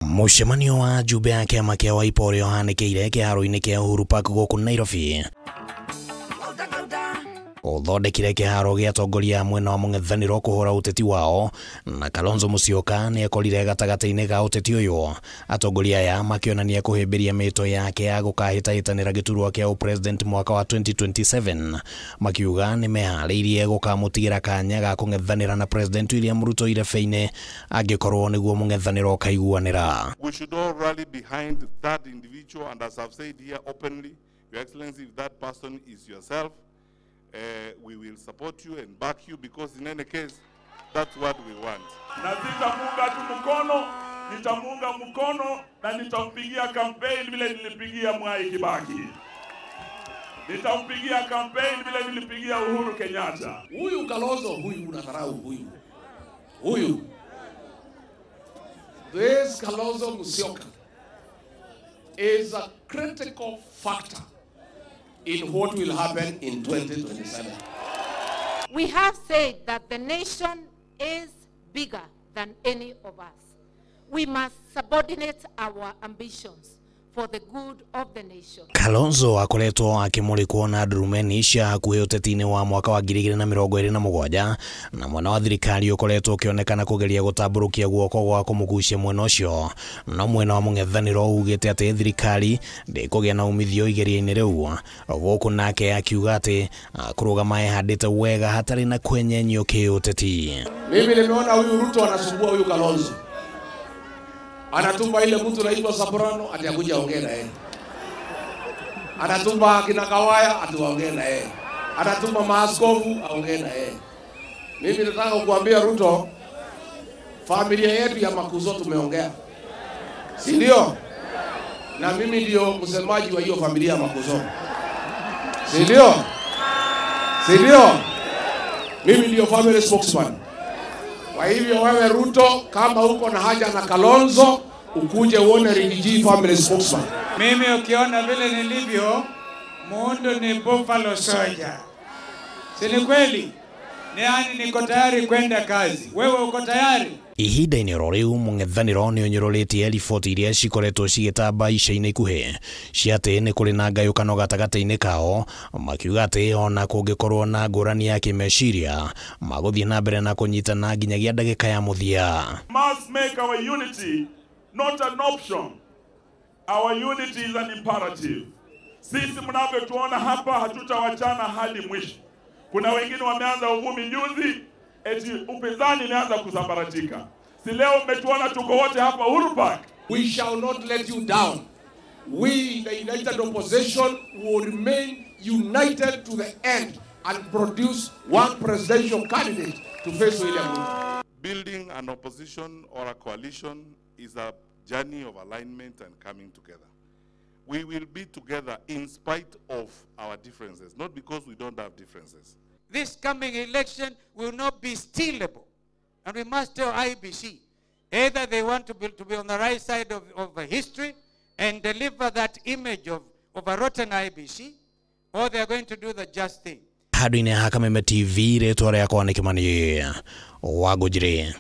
Mũcemanio wa njumbe ya kĩama kĩa Wiper ũrĩa ũhanĩkĩire kĩharo-inĩ kĩa Uhuru Park gũkũ Nairobi ũthondekire kĩharo gĩa atongoria a mwena wa mũng'ethanĩro kũhũra ũteti wao, na Kalonzo Musyoka nĩekorire gatagatĩ-inĩ ga ũteti ũyũ. Atongoria aya makĩonania kũhĩmbĩria mĩto yake ya gũkahĩtahĩtanĩra gĩturwa kĩa ũpresident mwaka wa 2027, makiuga nĩmeharĩirie gũkamũtigĩra kanya ga kũng'ethanĩra na President William Ruto irebe-inĩ angĩkorwo nĩguo mũng'ethanĩro ũkaiguanĩra. We should all rally behind that individual, and as I've said here openly, Your Excellency, if that person is yourself, we will support you and back you, because in any case, that's what we want. Na sitamuunga tu mkono, nitamuunga mkono na nitampigia campaign vile nilipigia Mwai Kibaki. Nitampigia campaign vile nilipigia Uhuru Kenyatta. Huyu Kalonzo, huyu unadharau huyu. Huyu. This Kalonzo Musyoka is a critical factor in what will happen in 2027. We have said that the nation is bigger than any of us. We must subordinate our ambitions for the good of the nation. Kalonzo akoretwo akimurikwo na ndurumeni cia hakuhĩ ũteti-inĩ wa mwaka wa 2027, na mwena wa thirikari ũkoretwo ũkĩonekana kũgeria gũtambũrũkia guoko gwa kũmũgucia mwena ũcio, no mwena wa mũng'ethanĩro ugĩte atĩ thirikari ndĩkũgĩa na umithio igeria-inĩ rĩu, gũkũ nake akiuga atĩ kũrũgama ehandĩte wega hatarĩ na kwenyenyio kĩũteti. Mimi nimeona huyu Ruto anasumbua huyu Kalonzo. Anatuma ile mtu anaitwa Soprano ati akuja ongea na yeye. Anatuma kina Kawaya ati waongee na yeye. Anatuma maaskofu aongee na yeye. Mimi nataka kukuambia Ruto, familia yetu ya Makuzo tumeongea. Si ndio? Na mimi ndio msemaji wa hiyo familia ya Makuzo. Si ndio? Si ndio? Mimi ndio family spokesman. Kwa hivyo wewe Ruto, kama uko na haja na Kalonzo, ukuje uone Riggy family spokesman. Mimi ukiona vile nilivyo, muundo ni Buffalo Soldier. Si ni kweli? Yaani niko tayari kwenda kazi. Wewe uko tayari? Ihinda-inĩ oro rĩu mũng'ethanĩro nĩ ũnyũrũrĩtie riboti iria cikoretwo cigĩtamba ica-inĩ ikuhĩ cia atĩ nĩ kũrĩ na ngayũkano gatagatĩ-inĩ kao, makiuga atĩ ona kũngĩkorwo na ngũrani ya kĩmeciria magũthiĩ na mbere na kũnyitana nginyagia ndagĩka ya mũthia. Must make our unity not an option. Our unity is an imperative. Sisi mnavyotuona hapa hatutawachana hadi mwisho. Kuna wengine wameanza uvumi juzi eti upinzani imeanza kusambaratika. Si leo mmetuona tuko wote hapa Uhuru Park. We shall not let you down. We, the united opposition, will remain united to the end and produce one presidential candidate to face William Ruto. Building an opposition or a coalition is a journey of alignment and coming together. We will be together in spite of our differences, not because we don't have differences. This coming election will not be stealable. And we must tell IEBC, either they want to be on the right side of history and deliver that image of a rotten IEBC, or they are going to do the just thing. Handũ-inĩ ha Kameme TV, rĩtwa rĩakwa nĩ Kĩmani wa Ngũnjiri.